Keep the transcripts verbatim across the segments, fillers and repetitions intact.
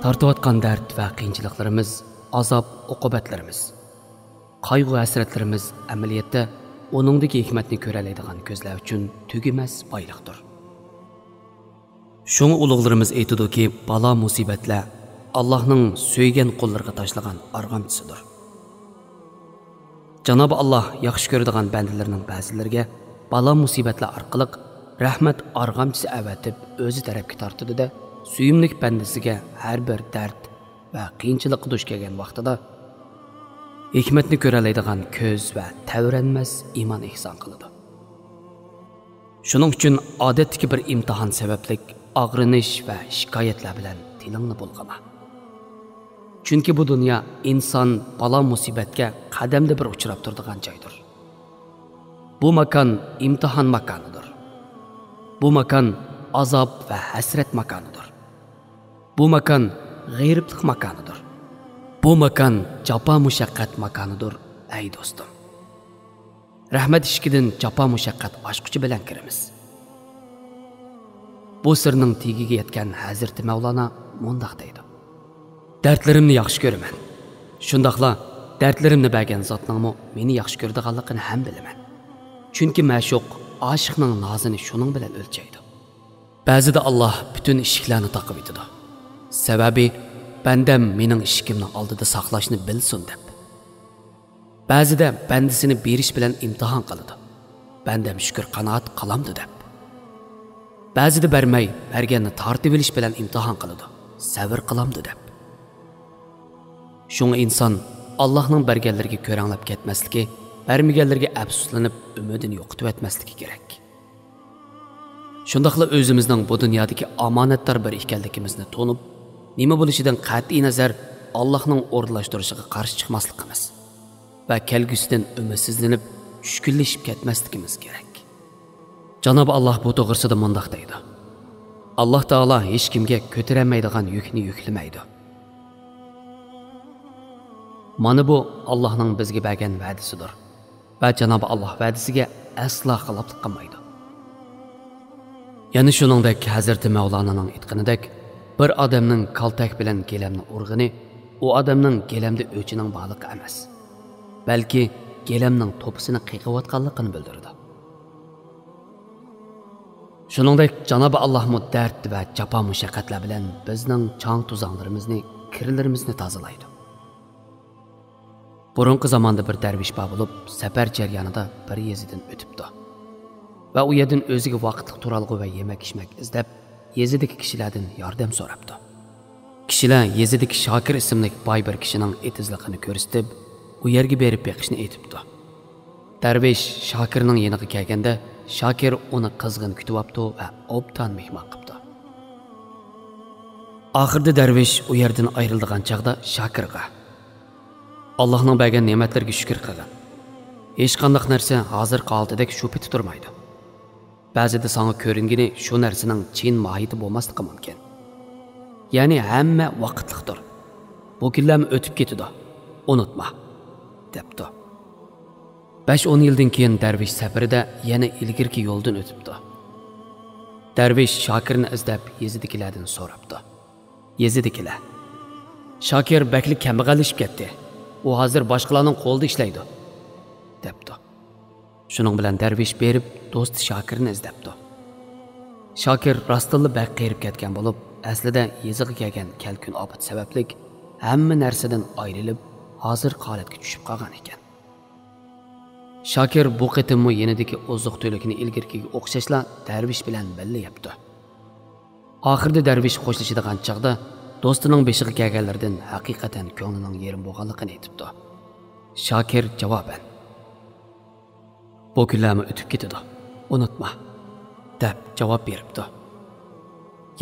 تارتىۋاتقان دەرد ۋە قىيىنچىلىقلىرىمىز، ئازاب-ئوقۇبەتلىرىمىز، قايغۇ-ھەسرەتلىرىمىز ئەمەلىيەتتە ئۇنىڭدىكى ھېكمەتنى كۆرەلەيدىغان كۆزلەر ئۈچۈن تۈگىمەس بايلىقتۇر. شۇڭا ئۇلۇغلىرىمىز ئېيتىدۇكى، بالا-مۇسىبەتلەر ئاللاھنىڭ سۆيگەن قۇللىرىغا تاشلىغان ئارغامچىسىدۇر. جانابى ئاللاھ ياخشى كۆرىدىغان بەندىلىرىنىڭ بەزىلىرىگە بالا-مۇسىبەتلەر ئارقىلىق رەھمەت ئارغامچىسى ئەۋەتىپ، ئۆزى تەرەپكە تارتىدۇ-دە، سۆيۈملۈك بەندىسىگە ھەر بىر دەرد ۋە قىيىنچىلىققا دۇچ كەلگەن ۋاقتىدا ھېكمەتنى كۆرەلەيدىغان كۆز ۋە تەۋرەنمەس ئىمان ئېھسان قىلىدۇ. شۇنىڭ ئۈچۈن ئادەتتىكى بىر ئىمتىھان سەۋەبلىك ئاغرىنىش ۋە شىكايەتلەر بىلەن تىلىڭنى بۇلغىما. چۈنكى بۇ دۇنيا ئىنسان بالا-مۇسىبەتكە قەدەمدە بىر ئۇچراپ تۇرىدىغان جايدۇر. بۇ ماكان ئىمتىھان ماكانىدۇر. بۇ ماكان ئازاب ۋە ھەسرەت ماكانىدۇر. بۇ ماكان غېرىبلىق ماكانىدۇر. بۇ ماكان جاپا-مۇشەققەت ماكانىدۇر، ئەي دوستۇم. رەھمەت ئىشىكىدىن جاپا-مۇشەققەت ئاچقۇچى بىلەن كىرىمىز. بۇ سىرنىڭ تېگىگە يەتكەن ھەزرىتى مەۋلانا مۇنداق دەيدۇ: دەردلىرىمنى ياخشى كۆرىمەن. شۇنداقلا دەردلىرىمنى بەرگەن زاتنىڭمۇ مېنى ياخشى كۆرىدىغانلىقىنى ھەم بىلىمەن. چۈنكى مەشۇق ئاشىقنىڭ نازىنى شۇنىڭ بىلەن ئۆلچەيدۇ. بەزىدە ئاللاھ پۈتۈن ئىشىكلەرنى تاقىۋېتىدۇ. سەۋەبى، بەندەم مېنىڭ ئىشىكىمنىڭ ئالدىدا ساقلاشنى بىلسۇن دەپ. بەزىدە بەندىسىنى بېرىش بىلەن ئىمتىھان قىلىدۇ. بەندەم شۈكۈر قانائەت قىلامدۇ دەپ. بەزىدە بەرمەي، بەرگەننى تارتىۋېلىش بىلەن ئىمتىھان قىلىدۇ. سەۋر قىلامدۇ دەپ. شۇڭا ئىنسان ئاللاھنىڭ بەرگەنلىرىگە كۆرەڭلەپ كەتمەسلىكى، بەرمىگەنلىرىگە ئەپسۇسلىنىپ، ئۈمىدىنى يوقىتىۋەتمەسلىكى كېرەك. شۇنداقلا ئۆزىمىزنىڭ بۇ دۇنيادىكى ئامانەتدار بىرى ئىكەنلىكىمىزنى تونۇپ، نېمە بولۇشىدىن قەتئىينەزەر، ئاللاھنىڭ ئورۇنلاشتۇرۇشىغا قارشى چىقماسلىقىمىز ۋە كەلگۈسىدىن ئۈمىدسىزلىنىپ، چۈشكۈنلىشىپ كەتمەسلىكىمىز كېرەك. جانابى ئاللاھ بۇ توغرىسىدا مۇنداق دەيدۇ: ئاللاھ تائالا ھېچكىمگە كۆتۈرەلمەيدىغان يۈكنى يۈكلىمەيدۇ. مانا بۇ ئاللاھنىڭ بىزگە بەرگەن ۋەدىسىدۇر. ۋە جانابى ئاللاھ ۋەدىسىگە ئەسلا خىلاپلىق قىلمايدۇ. يەنە شۇنىڭدەك ھەزرىتى مەۋلانانىڭ ئېيتقىنىدەك، بىر ئادەمنىڭ كالتەك بىلەن گىلەمنى ئۇرغىنى ئۇ ئادەمنىڭ گىلەمدە ئۆچىنىڭ بارلىقى ئەمەس، بەلكى گىلەمنىڭ توپىسىنى قېقىۋاتقانلىقىنى بىلدۈرىدۇ. شۇنىڭدەك جانابى ئاللاھمۇ دەرد ۋە جاپا-مۇشەققەتلەر بىلەن بىزنىڭ چاڭ-توزاڭلىرىمىزنى، كىرلىرىمىزنى تازىلايدۇ. بۇرۇنقى زاماندا بىر دەرۋىش بار بولۇپ، سەپەر جەريانىدا بىر يېزىدىن ئۆتۈپتۇ ۋە ئۇ يەردىن ئۆزىگە ۋاقىتلىق تۇرالغۇ ۋە يېمەك-ئىچمەك ئىزدەپ، يېزىدىكى كىشىلەردىن ياردەم سوراپتۇ. كىشىلەر يېزىدىكى شاكىر ئىسىملىك باي بىر كىشىنىڭ ئېتىزلىقىنى كۆرسىتىپ، ئۇ يەرگە بېرىپ بېقىشنى ئېيتىپتۇ. دەرۋىش شاكىرنىڭ يېنىغا كەلگەندە، شاكىر ئۇنى قىزغىن كۈتۈۋاپتۇ ۋە ئوبدان مېھمان قىپتۇ. ئاخىرىدا دەرۋىش ئۇ يەردىن ئايرىلىدىغان چاغدا شاكىرغا: «ئاللاھنىڭ بەرگەن نېمەتلىرىگە شۈكۈر قىلغىن. ھېچقانداق نەرسە ھازىرقى ھالىتىدەك شۇ پېتى تۇرمايدۇ. بەزىدە ساڭا كۆرۈنگىنى شۇ نەرسىنىڭ چىن ماھىيىتى بولماسلىقى مۇمكىن. يەنى ھەممە ۋاقىتلىقتۇر. بۇ كۈنلەرمۇ ئۆتۈپ كېتىدۇ. ئۇنتۇما» دەپتۇ. بەش-ئون يىلدىن كېيىن دەرۋىش سەپىرىدە يەنە ئىلگىرىكى يولدىن ئۆتۈپتۇ. دەرۋىش شاكىرنى ئىزدەپ يېزىدىكىلەردىن سوراپتۇ. يېزىدىكىلەر: «شاكىر بەكلا كەمبەغەللىشىپ كەتتى. ئۇ ھازىر باشقىلارنىڭ قولىدا ئىشلەيدۇ» دەپتۇ. شۇنىڭ بىلەن دەرۋىش بېرىپ، دوستى شاكىرنى ئىزدەپتۇ. شاكىر راستتىنلا بەك قېرىپ كەتكەن بولۇپ، ئەسلىدە يېزىغا كەلگەن كەلكۈن-ئاپەت سەۋەبلىك ھەممە نەرسىدىن ئايرىلىپ، ھازىرقى ھالەتكە چۈشۈپ قالغان ئىكەن. شاكىر بۇ قېتىممۇ يېنىدىكى ئوزۇق-تۈلۈكىنى ئىلگىرىكىگە ئوخشاشلا دەرۋىش بىلەن بىللە يەپتۇ. ئاخىرىدا دەرۋىش خوشلىشىدىغان چاغدا دوستىنىڭ بېشىغا كەلگەنلىرىدىن ھەقىقەتەن كۆڭلىنىڭ يېرىم بولغانلىقىنى ئېيتىپتۇ. شاكىر جاۋابەن: «بۇ كۈنلەرمۇ ئۆتۈپ كېتىدۇ، ئۇنتۇما» دەپ جاۋاب بېرىپتۇ.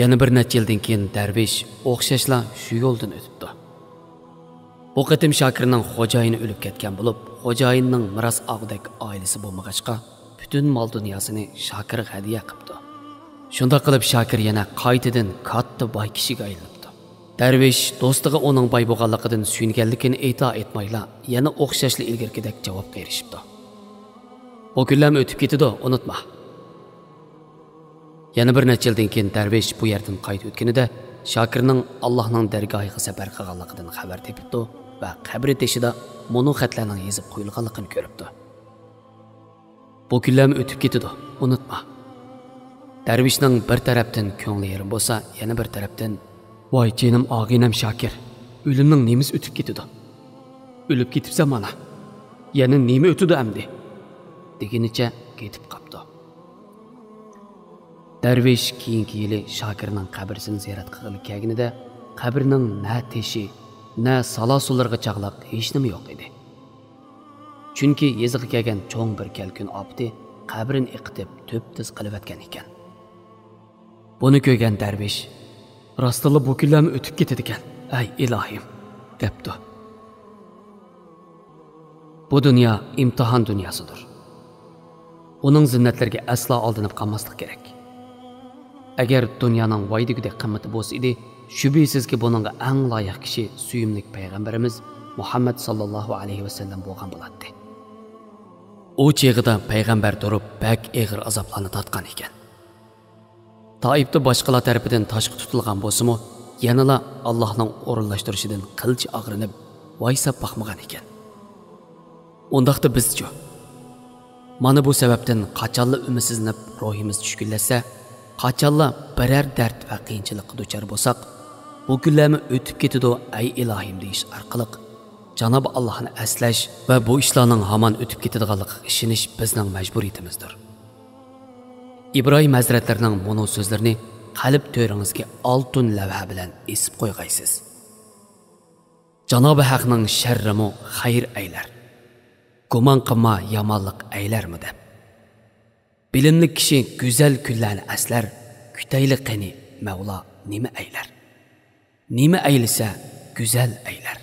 يەنە بىر نەچچە يىلدىن كېيىن دەرۋىش ئوخشاشلا شۇ يولدىن ئۆتۈپتۇ. بۇ قېتىم شاكىرنىڭ خوجايىنى ئۆلۈپ كەتكەن بولۇپ، خوجايىننىڭ مىراس ئاغىدەك ئائىلىسى بولمىغاچقا، پۈتۈن مال-دۇنياسىنى شاكىرغا ھەدىيە قىپتۇ. شۇنداق قىلىپ، شاكىر يەنە قايتىدىن كاتتا باي كىشىگە ئايلىنىپتۇ. دەرۋىش دوستىغا ئۇنىڭ باي بولغانلىقىدىن سۆيۈنگەنلىكىنى ئېيتا-ئېيتمايلا، يەنە ئوخشاشلا ئىلگىرىكىدەك جاۋابقا ئېرىشىپتۇ: «بۇ كۈنلەرمۇ ئۆتۈپ كېتىدۇ، ئۇنتۇما.» يەنە بىر نەچچە يىلدىن كېيىن دەرۋىش بۇ يەردىن قايتا ئۆتكىنىدە، شاكىرنىڭ ئاللاھنىڭ دەرگاھىغا سەپەر قىلغانلىقىدىن خەۋەر تېپىپتۇ ۋە قەبرە تېشىدا مۇنۇ خەتلەرنىڭ يېزىپ قويۇلغانلىقىنى كۆرۈپتۇ. بۇ كۈنلەرمۇ ئۆتۈپ كېتىدۇ، ئۇنتۇما. دەرۋىشنىڭ بىر تەرەپتىن كۆڭلى يېرىم بولسا، يەنە بىر تەرەپتىن، ۋاي جېنىم ئاغىنەم شاكىر، ئۆلۈمنىڭ نېمىسى ئۆتۈپ كېتىدۇ؟ ئۆلۈپ كېتىپسەن مانا. يەنە نېمە ئۆتىدۇ ئەمدى؟ دېگىنىچە كېتىپ قاپتۇ. دەرۋىش كېيىنكى يىلى شاكىرنىڭ قەبرىسىنى زىيارەت قىلغىلى كەلگىنىدە، قەبرىنىڭ نە تېشى، نە سالاسۇنلىرىغا چاغلىق ھېچنېمە يوق ئىدى. چۈنكى يېزىغا كەلگەن چوڭ بىر كەلكۈن ئاپىتى قەبرىنى ئېقىتىپ تۈپتۈز قىلىۋەتكەن ئىكەن. بۇنى كۆرگەن دەرۋىش، راستتىنلا بۇ كۈنلەرمۇ ئۆتۈپ كېتىدىكەن، ئەي ئىلاھىم، دەپتۇ. بۇ دۇنيا ئىمتىھان دۇنياسىدۇر. ئۇنىڭ زىننەتلىرىگە ئەسلا ئالدىنىپ قالماسلىق كېرەك. ئەگەر دۇنيانىڭ ۋاي دېگۈدەك قىممىتى بولسا ئىدى، شۈبھىسىزكى بۇنىڭغا ئەڭ لايىق كىشى سۆيۈملۈك پەيغەمبىرىمىز مۇھەممەد ساللاللاھۇ ئەلەيھى ۋەسەللەم بولغان بولاتتى. ئۇ چېغىدا پەيغەمبەر تۇرۇپ بەك ئېغىر ئازابلارنى تارتقان ئىكەن. تائىپتا باشقىلار تەرىپىدىن تاشقا تۇتۇلغان بولسىمۇ، يەنىلا ئاللاھنىڭ ئورۇنلاشتۇرۇشىدىن قىلچە ئاغرىنىپ، ۋايساپ باقمىغان ئىكەن. ئۇنداقتا بىزچۇ؟ مانا بۇ سەۋەبتىن قاچانلا ئۈمىدسىزلىنىپ روھىمىز چۈشكۈنلەشسە، قاچانلا بىرەر دەرد ۋە قىيىنچىلىققا دۇچار بولساق، بۇ كۈنلەرمۇ ئۆتۈپ كېتىدۇ، ئەي ئىلاھىم دېيىش ئارقىلىق جانابى ئاللاھنى ئەسلەش ۋە بۇ ئىشلارنىڭ ھامان ئۆتۈپ كېتىدىغانلىقىغا ئىشىنىش بىزنىڭ مەجبۇرىيىتىمىزدۇر. ئىبراھىم ھەزرەتلىرىنىڭ مۇنۇ سۆزلىرىنى قەلب تۆرىڭىزگە ئالتۇن لەۋھە بىلەن ئېسىپ قويغايسىز. جانابى ھەقنىڭ شەررىمۇ خەير ئەيلەر، گۇمان قىلما يامانلىق ئەيلەرمۇ دەپ. بىلىملىك كىشى گۈزەل كۈنلەرنى ئەسلەر، كۈتەيلى قېنى مەۋلا نېمە ئەيلەر؟ نېمە ئەيلىسە گۈزەل ئەيلەر.